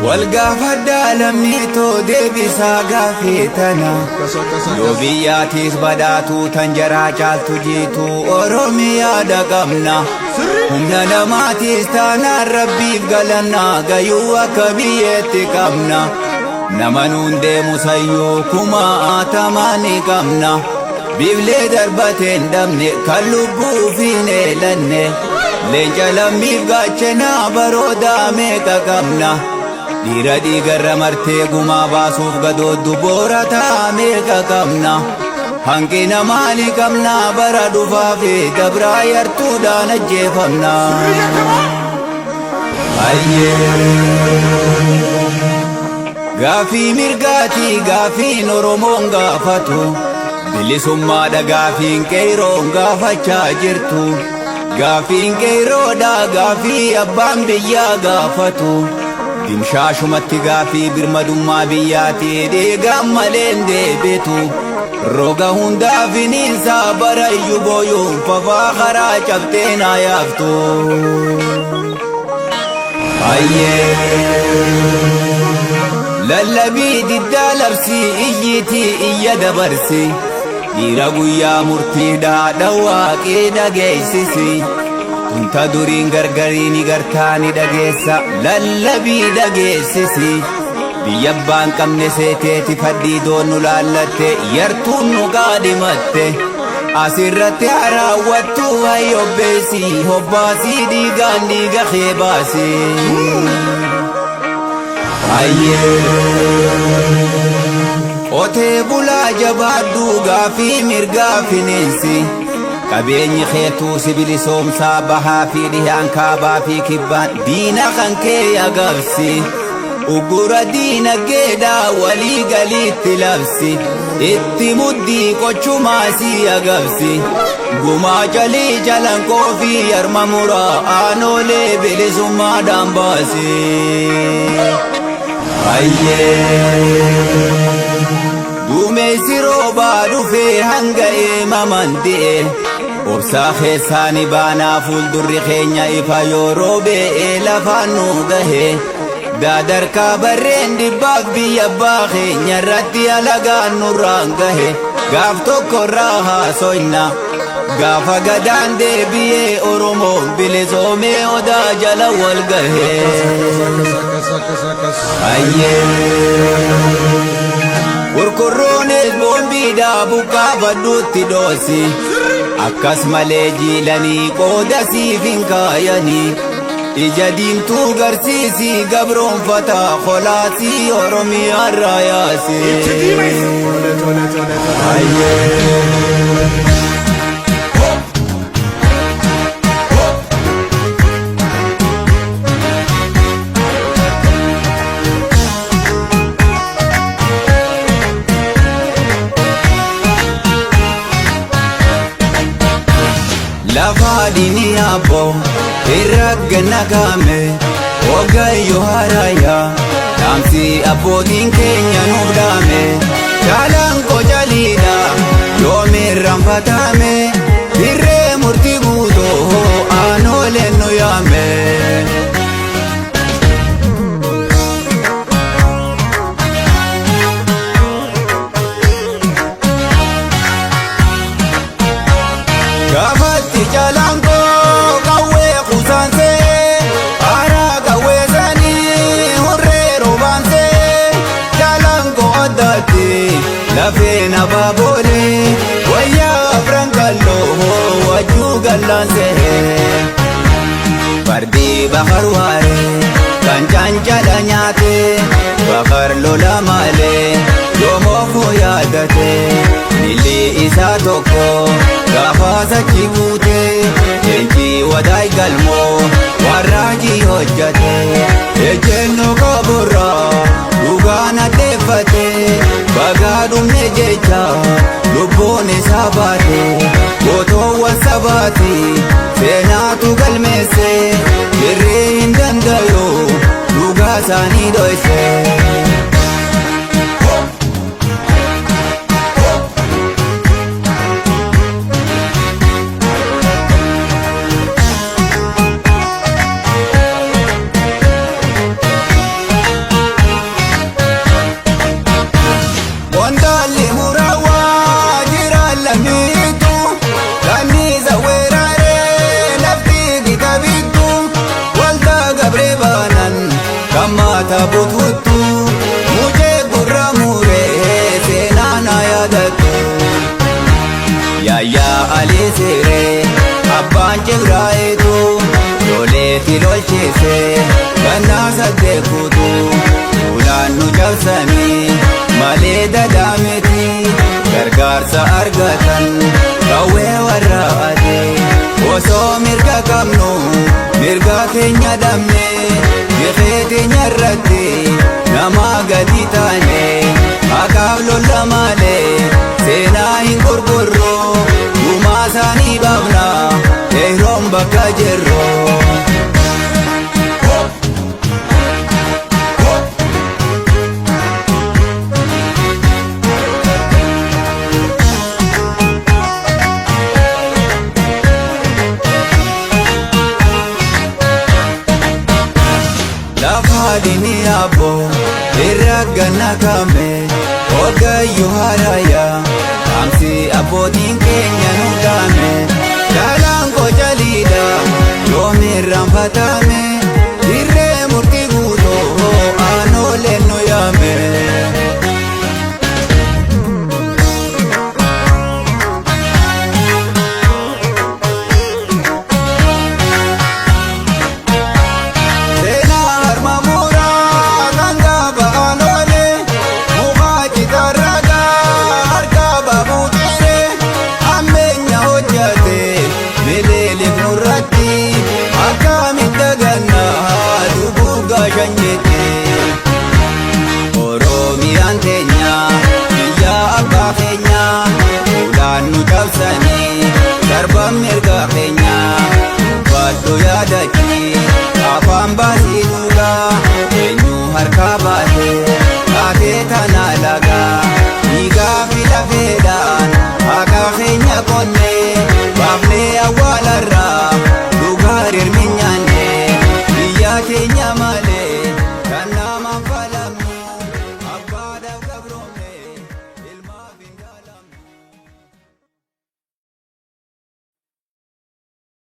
Wal gaafadhaa lammiitoo deebisaa gaafii tana. Yoo biyyaatiis badhaatuu tan jaraa caaltu jiitu Oromiyaa dhaqabna. Humna namaatiis taanaan rabbiif galannaa gayuu akka biyyeetti qabna. Nama nuun deemu sayyuu kumaatamaa ni qabna. Biiflee darbateen dhabne kan lubbuu fi hin eelanne. Leenca lammiif gaachanaa baroodaa meeqa qabna. Dhiira dhiigarra martee gumaa baasuuf gadooddu boorataa meeqa qabna. Hanqina maalii qabna bara dhufaa fi dabraa yartuudhaan ajjeefamna. Gaafii mirgaatii gaafiin Oromoon gaafatu. Bilisummaadha gaafiin qeeroon gaafachaa jirtu. Gaafiin qeeroodha gaafii abbaan biyyaa gaafatu. Dimshaashumatti gaafii birmadummaa biyyaatii dhiigaan malee hin deebitu. Roga hundaa finiinsaa bara iyyuu booyuun fafaa karaa cabxee naa yaaftu. Lallabii diddaa labsii iyyiitii iyya dabarsi. Dhiira guyyaa murtiidhaa dhawaaqii dhageessisi. Tunta duriin gargarii ni gartaa ni dhageessa lallabii dhageessisi. Biyya abbaan qabne seeteeti fadhii doonnu laallatte yartuun nu qaadhimatte. Asirratti haraawwattu hayyobbeessi hobbaasii dhiigaan dhiiga kee baasi. Qotee bulaa jabaadhu gaafii mirgaa fineensi. Qabeenyi keetuu si bilisoomsaa bahaa fi dhihaan kaabaa fi kibbaan diina kan kee agabsi. Uggura diinagdeedhaa walii galiitti labsi. Itti muddii qochumaa si agabsi. Gumaa jalii jalanqoo fi yarma muraa aanoolee bilisummaadhaan baasi. Duumessi roobaa dhufee hanga eemaman di'e. Obsaa keessaa ni baanaa fuuldurri keenya ifa yoo roobee lafaan nu gahe. Daadarkaa barreen dhibbaaf biyya abbaa keenya irratti alagaan nurraan gahe. Gaaf tokko irraa haasoyna. Gaafa gadaan deebi'ee Oromoon bilisoomee odaa jala wal gahe. Kurkurruunis boombiidhaa buqqaafadhuutti dhoosi. Akkas malee jiilanii qooda siif hin kaayanii. Ija diimtuu garsiisi gabroonfataa kolaasii Oromiyaa irraa yaasi. Lafa dini abbo irra gannagame Wagayyo haraya dhaamsi abbootiin keenya nuuf dhaame Jaalaan koo jaliidha yoom irraanfatame Dirree murtii guutoo aanooleen nu yaame. Gaafatti jaalaan koo qawwee qusaansee haaraa qawwee sanii hurree roobaansee jaalaan koo addaatti lafeen abaabolee wayyaa afran qalloo wajjuu gallaansee. Fardi bakar waaree kan cancala nyaate bakar lola malee yoomofuu yaadate milli isaa tokko gaafa sachi buute leenci wadaay galmoo warraajii hojjate ejjennoo qaburraa dhugaan addeeffate bagaa dhumne jecha lubbuun isaa baate gootoowwan sabaati seenaatu galmeesse jirri hin dandayu dhugaa isaanii dhoyse. bututtu mucee gurra muree seenaa na yaadattu. Yaayyaa Alii Siree abbaan Cibraayitu loleetti lolchise gannaa saddeet guutuu ulaan nu cabsanii malee dadaamiti gargaarsa argatan qawwee warra adii osoo mirga qabnu mirga keenya dhabne dirree teenya irratti nama gadi taane haqaaf lolla malee seenaa hin gurgurru gumaa isaanii baafna yeroon bakka jirru. Lafa diinii abbo irra ganna kame hoggayyuu haraya dhaamsi abbootiin keenya nu dhaame jaalaan kocaliidha yoom irraanfatame dirree murtii guutoo aanooleen nu yaame. Seenaa harma muraa kan gaafa aanoolee mukaa citarragaa harka baabuu ciree hammeenya hojjate miliiliif nurratti akkamitti dagannaa duguuggaa shanyeetti. Oromiyaan teenya biyya abbaa keenya ulaan nu cabsanii darban mirga keenya baadhu yaadachi afaan baasii dhugaa eenyu harkaa baate kaatee tana lagaa dhiigaa fi lafeedhaan haqa keenya qonnee baafnee awwaalarraa dhugaa hirmi nyaanne biyya keenya malee.